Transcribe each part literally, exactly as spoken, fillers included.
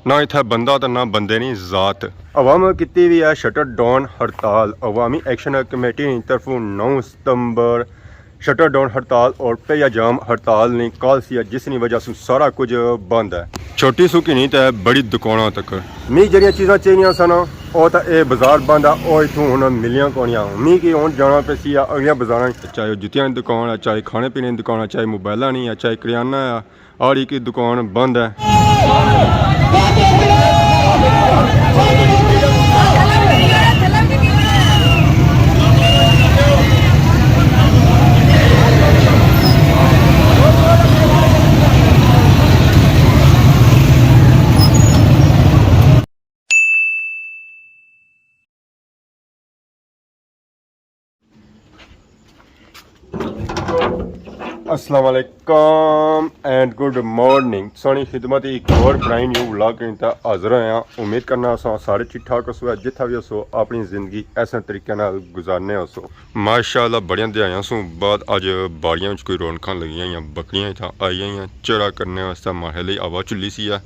نہ اتھے بندہ تے نہ بندے نی ذات۔ عوام کیتی وی ہے شٹر ڈاؤن ہڑتال۔ عوامی ایکشن کمیٹی نی طرفوں نو ستمبر شٹر ڈاؤن ہڑتال اور پہیا جام ہڑتال نی کال سی ہے، جس نی وجہ سوں سارا کچھ بند ہے۔ چھوٹی سوں گھنی تے بڑی دکاناں تک۔ می جڑیاں چیزاں چاہیدیاں سن، او تاں اے بازار بند ہے، او اتھوں ہن ملیاں کونیاں۔ می کی ہن جانا پیسی ہے اگلیاں بازاراں، چاہے او جتیاں نی دکان ہے، چاہے کھانے پینے نی دکان ہے، چاہے موبائلاں نی ہے، چاہے کریانہ ہے۔ ہر ایک دکان بند ہے۔ السلام علیکم اینڈ گڈ مارننگ۔ سونی خدمت ایک اور برائن نیو ولاگ کریں تا حاضر ہویا۔ امید کرنا اساں سارے ٹھیک ٹھاک ہسو، جتھا بھی ہسو اپنی زندگی ایسے طریقے نال گزارنے ہسو۔ ماشاءاللہ بڑیاں دیہاڑیاں سوں بعد اج باڑیاں وچ کوئی رونقاں لگیاں یا بکریاں اتھاں آئی آئیاں چرا کرنے واسطے ماحلے ہوا چلی سی ہے۔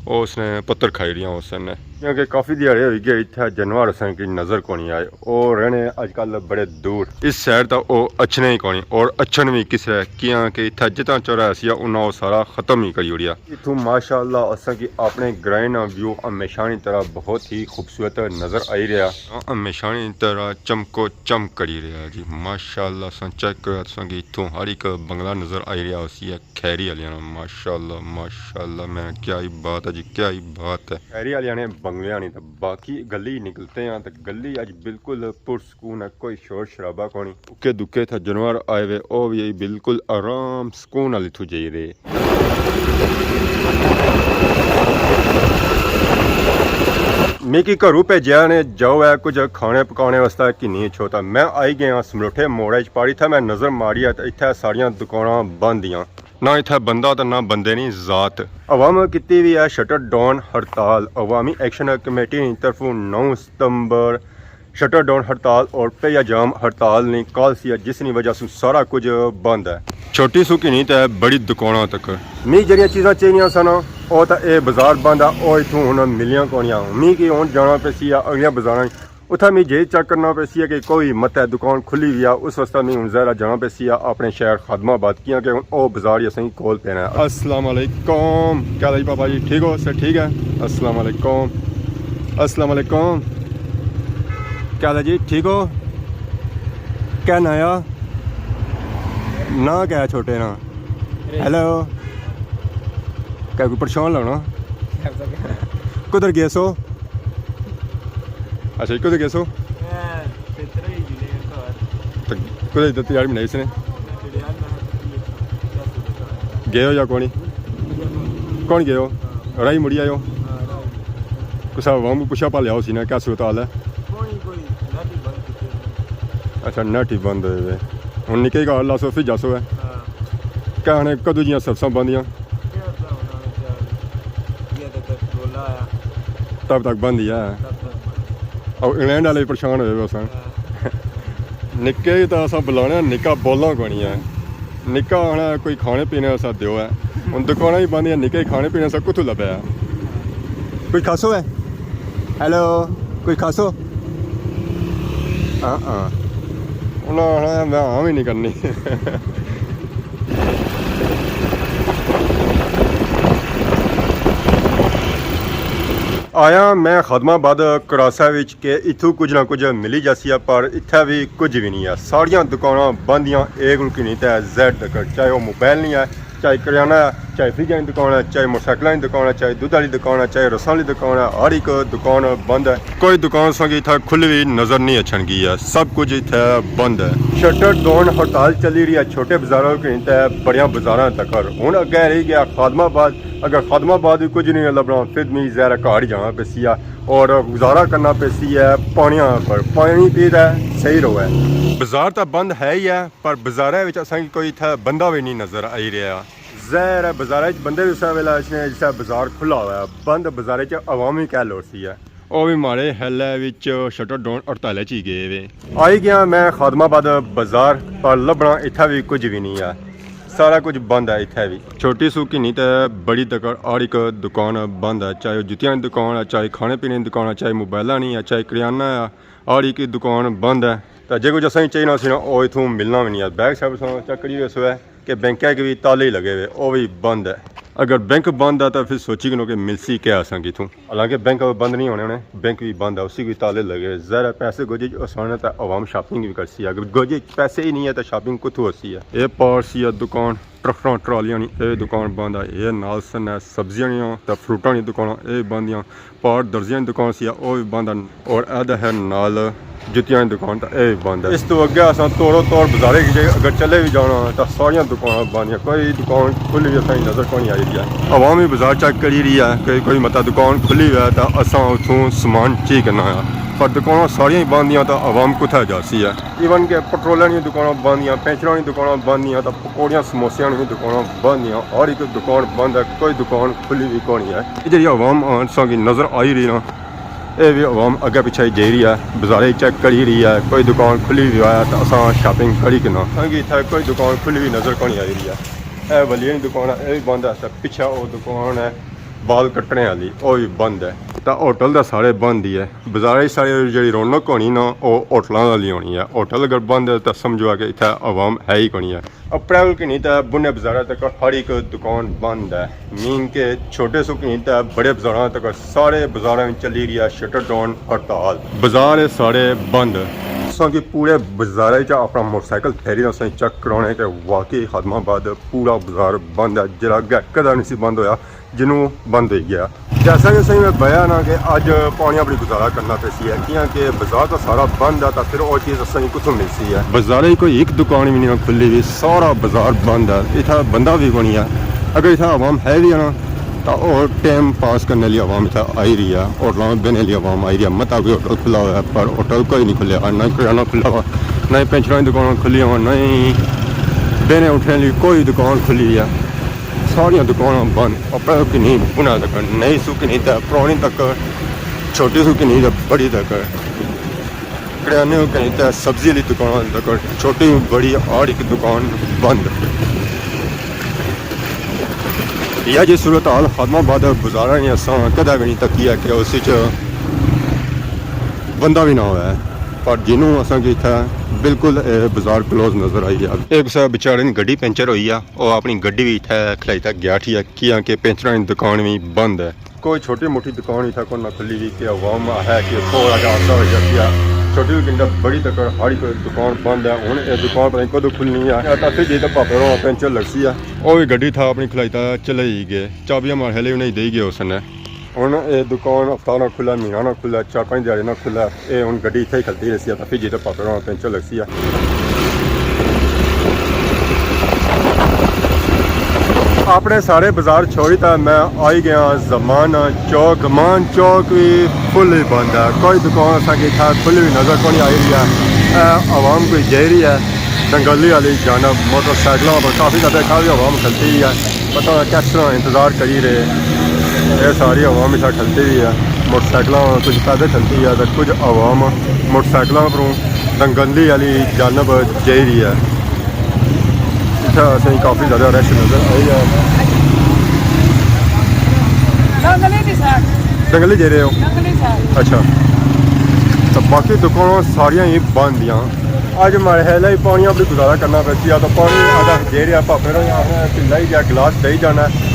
او اس نے پتر کھائی رہیاں اس نے۔ کیونکہ کافی دیہاڑے ہوئی گئے اتھا جانور اساں کی نظر کونی آئے۔ او رہنے اج کل بڑے دور۔ اس سائیڈ تا او اچھنے ہی کونی اور اچھن بھی کس رہ کیاں کہ اتھا جتنا چورا سی انہاں او سارا ختم ہی کری اوڑیا۔ اتھوں ماشاءاللہ اساں کی اپنے گرائیں نا ویو ہمیشہ نی طرح بہت ہی خوبصورت نظر آئی رہیا۔ ہمیشہ نی طرح چمکو چمک کری رہیا جی۔ ماشاءاللہ اساں چیک کرو تساں کی اتھوں ہر ایک بنگلہ نظر آئی رہیا اسی ہے۔ کھیری آلیاں نا، ماشاءاللہ، ماشاءاللہ، میں کیا ہی بات ہے جی، کیا ہی بات ہے۔ کھیری آلیاں نے بنگلیاں نی تے باقی گلی نکلتے ہیں تے گلی اج بالکل پرسکون ہے، کوئی شور شرابہ کونی۔ اکے دکے تھا جانور آئے وے، او بھی بالکل آرام سکون نال اتھوں جائی رہے۔ میکی گھروں بھیجیا نے جاؤ ہے کچھ کھانے پکانے واسطے گھنی چھوتا۔ میں آئی گیا سملوٹھے موڑے چ پاڑی تھا، میں نظر ماری ہے تے اتھے ساریاں دکاناں بند دیاں۔ نہ اتھے بندہ تے نہ بندے نی ذات۔ عوام کیتی وی ہے شٹر ڈاؤن ہڑتال۔ عوامی ایکشن کمیٹی نی طرفوں نو ستمبر شٹر ڈاؤن ہڑتال اور پہیا جام ہڑتال نی کال سی ہے، جس نی وجہ سوں سارا کچھ بند ہے۔ چھوٹی سوں گھنی تے بڑی دکاناں تک۔ می جڑیاں چیزاں چاہیدیاں سن، او تاں اے بازار بند ہے، او اتھوں ہن ملیاں کونیاں۔ می کی ہن جانا پیسی ہے اگلیاں بازاراں۔ اتھا می جے چیک کرنا پیسی ہے کہ کوئی مت ہے دکان کھلی ہوئی ہے، اس واسطے می ہن ظاہر ہے جانا پیسی ہے اپنے شہر خادم آباد، کیاں کہ ہن او بازار ہی اساں کی کول پینا ہے۔ السلام علیکم، کیا حال ہے جی پاپا جی، ٹھیک ہو؟ سب ٹھیک ہے؟ السلام علیکم، السلام علیکم، کیا حال ہے جی، ٹھیک ہو؟ کیا ناں آ؟ ناں کیا ہے چھوٹے ناں؟ ہیلو۔ کیا کوئی پریشان لگنا؟ کدھر گئے سو؟ اچھا جی، کدھر گئے سو؟ تو کدھر ادھر تیاری بنائی اس نے؟ گئے ہو یا کونی؟ کون گئے ہو؟ رائی مڑی آئے ہو؟ کسا عوام کو پوچھا پا لیا ہو سی نا، کیا صورت حال ہے؟ اچھا، نیٹ ہی بند ہوئے ہوئے۔ ہن نکے گا اللہ سو پھر جاسو ہے۔ کہنے کدو جیاں سرساں بندیاں؟ تب تک بند ہی ہے۔ او انگلینڈ والے پریشان ہوئے ہوئے سن۔ نکے ہی تاں اساں بلانے آں، نکا بولنا کونی ہے۔ نکا آخنا کوئی کھانے پینے اسا دیو ہے۔ ہن دکاناں ہی بند ہے، نکے کھانے پینے اسا کتھوں لبھے ہے؟ کوئی کھاسو ہے؟ ہیلو، کوئی کھاسو؟ ہاں ہاں۔ انہاں آخنا میں ہاں بھی نہیں کرنی۔ آیا میں خادم آباد کراسا وچ کہ اتھوں کچھ نہ کچھ ملی جاسی ہے، پر اتھا بھی کچھ بھی نہیں ہے۔ ساریاں دکاناں بند دیاں، اے کول گھنی تے زیڈ تک، چاہے وہ موبائل نہیں ہے، چاہے کریانہ ہے، چاہے فریجاں دی دکان ہے، چاہے موٹر سائیکلاں دی دکان ہے، چاہے دودھ والی دکان ہے، چاہے رساں والی دکان ہے، ہر ایک دکان بند ہے۔ کوئی دکان ساں کی اتھا کھلی ہوئی نظر نہیں اچھن گئی ہے، سب کچھ اتھا بند ہے۔ شٹر ڈاؤن ہڑتال چلی رہی ہے چھوٹے بازاراں کو گھنی تے بڑیاں بازاراں تک۔ ہن اگے رہی گیا خادم آباد۔ اگر خادم آباد بھی کچھ نہیں لبنا، پھر می زہر گھر ہی جانا پیسی ہے اور گزارا کرنا پیسی ہے پانیاں پر۔ پانی پیدا ہے، صحیح رہو ہے۔ بازار تاں بند ہے ہی ہے، پر بازارے وچ اساں کی کوئی اتھا بندہ بھی نہیں نظر آئی رہا۔ زہر ہے بازارے وچ بندے بھی اسے ویلے اچھنے جسے بازار کھلا ہوا ہے، بند بازارے وچ عوام ہی کہہ لوڑ سی ہے۔ او بھی ماڑے حیلے وچ شٹر ڈاؤن ہڑتالے چ ہی گئے وے۔ آئی گیا میں خادم آباد بازار، پر لبنا اتھا بھی کچھ بھی نہیں ہے۔ سارا کچھ بند ہے اتھے وی۔ چھوٹی سو کنی تے بڑی تکر ہر ایک دکان بند ہے، چاہے او جتیاں نی دکان ہے، چاہے کھانے پینے نی دکان ہے، چاہے موبائلاں نی ہے، چاہے کریانہ ہے، ہر ایک دکان بند ہے۔ تے جے کچھ اساں کی چاہینا سی نا، او اتھوں ملنا وی نی ہے۔ بیک سائیڈ تساں چیک کری ویسو ہے کہ بینکاں کی وی تالے ہی لگے ہوئے، او وی بند ہے۔ اگر بینک بند ہے تاں پھر سوچی کنو کہ ملسی کیا اساں کی اتھوں۔ حالانکہ بینک بند نہیں ہونے ہونے، بینک وی بند ہے، اسی کی وی تالے لگے ہوئے۔ ظاہر ہے پیسے گوجے جو اساں نے تاں عوام شاپنگ وی کرسی ہے، اگر گوجے پیسے ہی نہیں ہے تاں شاپنگ کتھوں ہوسی ہے؟ اے پار سی ہے دکان ٹرکٹراں ٹرالیاں نی، اے دکان بند ہے۔ اے نال سن ہے سبزیاں نیاں تے فروٹاں نی دکاناں، اے بند ہیاں۔ پار درزیاں نی دکان سی ہے، او وی بند ہن۔ اور اے دے ہے نال جتیاں نی دکان تے اے وی بند ہے۔ اس تو اگے اساں توڑو توڑ بازارے کی جے اگر چلے وی جانا تاں ساریاں دکاناں بند ہیاں، کوئی دکان کھلی وی اساں کی نظر کونی آئی رہی ہے۔ عوام وی بازار چیک کری رہی ہے کہ کوئی متا دکان کھلی ہوئی ہے تاں اساں اتھوں سامان چی کرنا ہے، پر دکاناں ساریاں ہی بند ہیاں تاں عوام کتھے جاسی ہے؟ ایون کہ پٹرولے نیاں دکاناں بند ہیاں، پینچراں نیاں دکاناں بند ہیاں، تاں پکوڑیاں سموسیاں نیاں دکاناں بند ہیاں، ہر ایک دکان بند ہے، کوئی دکان کھلی وی کونی ہے۔ اے جیہڑی عوام آن ساں کی نظر آئی رہی نا، اے وی عوام اگے پچھے جائی رہی ہے، بازارے چیک کری رہی ہے، کوئی دکان کھلی وی ہویا تاں اساں شاپنگ کری کناں۔ ساں کی اتھے کوئی دکان کھلی وی نظر کونی آئی رہی ہے۔ اے ولیے نی دکان ہے، اے وی بند ہے، تاں پچھے او دکان ہے بال کٹنے آلی، او وی بند ہے۔ تاں ہوٹل تاں سارے بند ہی ہے۔ بازارے سارے جیہڑی رونق ہونی نا، او ہوٹلاں آلی ہونی ہے۔ ہوٹل اگر بند ہے تاں سمجھو ہے کہ اتھے عوام ہے ہی کونی ہے۔ اپریل کنی تے بنے بازاراں تک ہر ایک دکان بند ہے۔ مین کہ چھوٹے سو کنی تے بڑے بازاراں تک سارے بازاراں وچ چلی رہی ہے شٹر ڈاؤن ہڑتال۔ بازار سارے بند۔ اساں کی پورے بازارے چ اپنا موٹر سائیکل پھیری تے اساں چیک کرانے کہ واقعی خادم آباد پورا بازار بند ہے، جیہڑا اگے کدے نہیں سی بند ہویا۔ جنوں بند ہوئی گیا۔ جیسا کہ اساں میں بیا نا کہ اج پانی اپنی گزارا کرنا پیسی ہے، کیاں کہ بازار تاں سارا بند ہے، تاں پھر او چیز اساں کی کتھوں ملسی ہے؟ بازارے کوئی ایک دکان وی نہیں کھلی ہوئی، سارا بازار بند ہے، اتھا بندہ وی کونی ہے۔ اگر اتھا عوام ہے وی ہے نا، تاں او ٹائم پاس کرنے لئی عوام اتھا آئی رہی ہے، ہوٹلاں میں بہنے لئی عوام آئی رہی ہے۔ متا کوئی ہوٹل کھلا ہویا ہے، پر ہوٹل کوئی نہیں کھلیا، نہ ہی کریانہ کھلا ہوا، نہ ہی پینچراں نی دکاناں کھلیاں ہوا، نہ ہی بہنے اٹھنے لئی کوئی دکان کھلی ہے۔ ساریاں دکاناں بند، اپریل کنی بنا تک، نئی سو کنی تے پرانی تک، چھوٹی سو کنی تے بڑی تک، کریانے کنی تے سبزی آلی دکان تک، چھوٹی بڑی ہر ایک دکان بند۔ یا جی صورتحال خادم آباد بازاراں نی اساں کدے وی نہیں تکی ہے کہ اس وچ بندہ وی نہ ہووے، پر جنوں اساں کی اتھے بالکل اے بازار کلوز نظر آئی ہے۔ اے کسے بیچارے نی گڈی پنچر ہوئی ہے، او اپنی گڈی وی اتھے کھلائی تے گیا ٹھی ہے، کیاں کہ پینچراں نی دکان وی بند ہے۔ کوئی چھوٹی موٹی دکان اتھے کوئی نہ کھلی وی کہ عوام ہے کہ تھوڑا جہا آسرا ہوئی جاتی ہے۔ چھوٹی وی کنڈا بڑی تک ہر ایک دکان بند ہے۔ ہن اے دکان پتہ نہیں کدوں کھلنی ہے۔ اے تاں پھر جی تے پاپے ہوراں پینچر لگسی ہے۔ او وی گڈی تھا اپنی کھلائی تے چلے ہی گئے۔ چابیاں ماڑے خیال انہیں ہی دے گئے اس نے۔ ہن اے دکان ہفتہ نہ کھلا، مہینہ نہ کھلا، چار پنج دیہاڑے نہ کھلا، اے ہن گڈی اتھے ہی کھلتی رہسی، تاں پھر جی تے پاپے ہوراں پینچر لگسی ہے۔ اپنے سارے بازار چھوڑی تے میں آئی گیا زمان چوک۔ زمان چوک وی فل ہی بند ہے، کوئی دکان اساں کی اتھا کھلی ہوئی نظر کونی آئی رہی ہے۔ اے عوام کوئی جائی رہی ہے دنگلی آلی جانب، موٹر سائیکلاں پر کافی زیادہ اتھا وی عوام کھلتی ہوئی ہے۔ پتہ نہ کس طرح انتظار کری رہے۔ اے ساری عوام اتھا کھلتی ہوئی ہے، موٹر سائیکلاں، کچھ پیدل کھلتی ہے تے کچھ عوام موٹر سائیکلاں پروں دنگلی آلی جانب جائی رہی ہے۔ اتھا اساں کی کافی زیادہ رش نظر آئی ہے۔ دنگلی دی سائیڈ۔ دنگلی جائی رہے ہو؟ دنگلی سائیڈ۔ اچھا۔ تے باقی دکاناں ساریاں ہی بند دیاں۔ اج ماڑے خیال ہے پانی اپر گزارا کرنا پیسی، یا تو پانی آدھا دے رہیا، پاپے نے آخنا ہے کہ لائی جا، گلاس دئی جانا ہے۔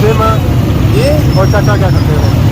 سیما، اور چاچا کیا کرتے ہیں؟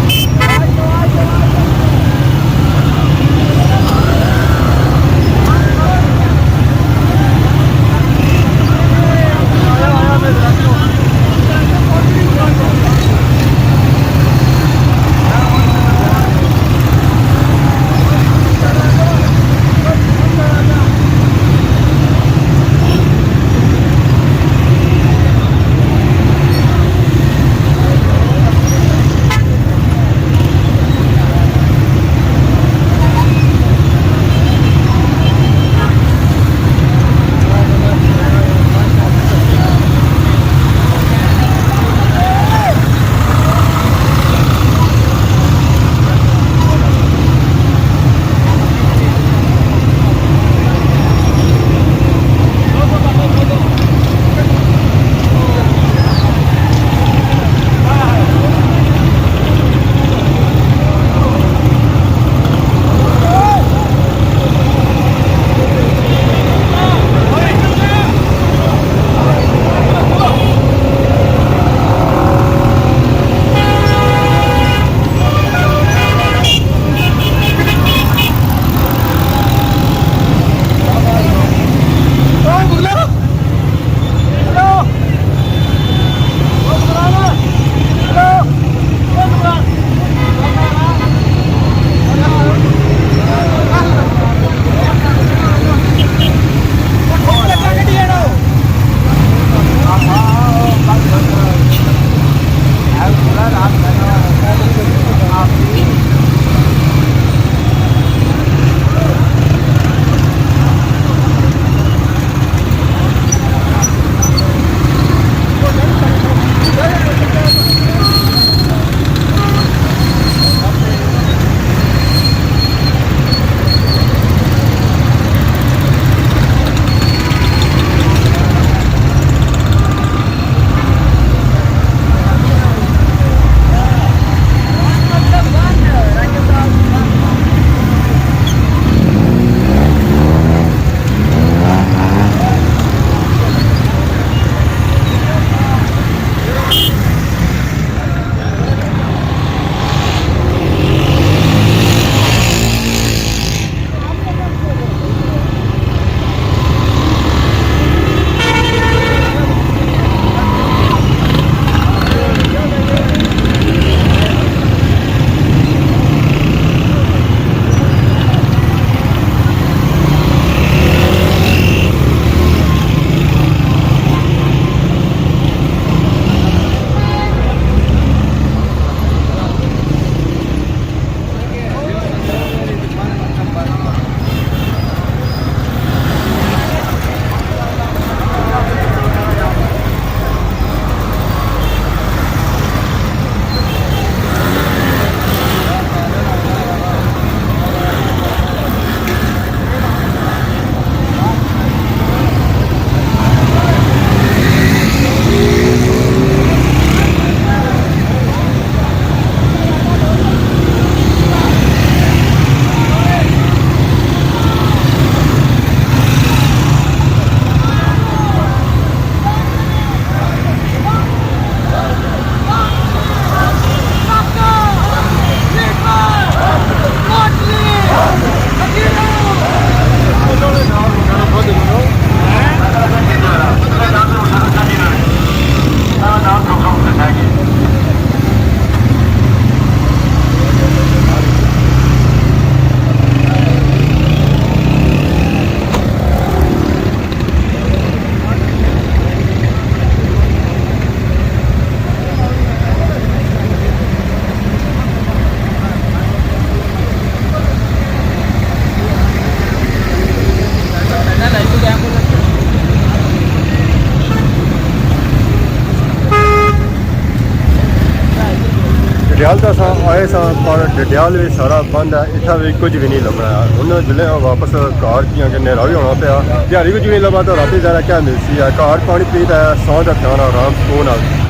ڈڈیال تے اساں آئے ساں، پر ڈڈیال وچ سارا بند ہے، اتھا وی کچھ وی نہیں لبھنا ہے۔ ہن جلے واپس گھر، کیاں کہ نیرا وی ہونا پیا، دیہاڑی کچھ وی نہیں لبھا، تو راتی ذرا کیا ملسی ہے؟ گھر پانی پی تے سو جا پیاں آرام سکون نال۔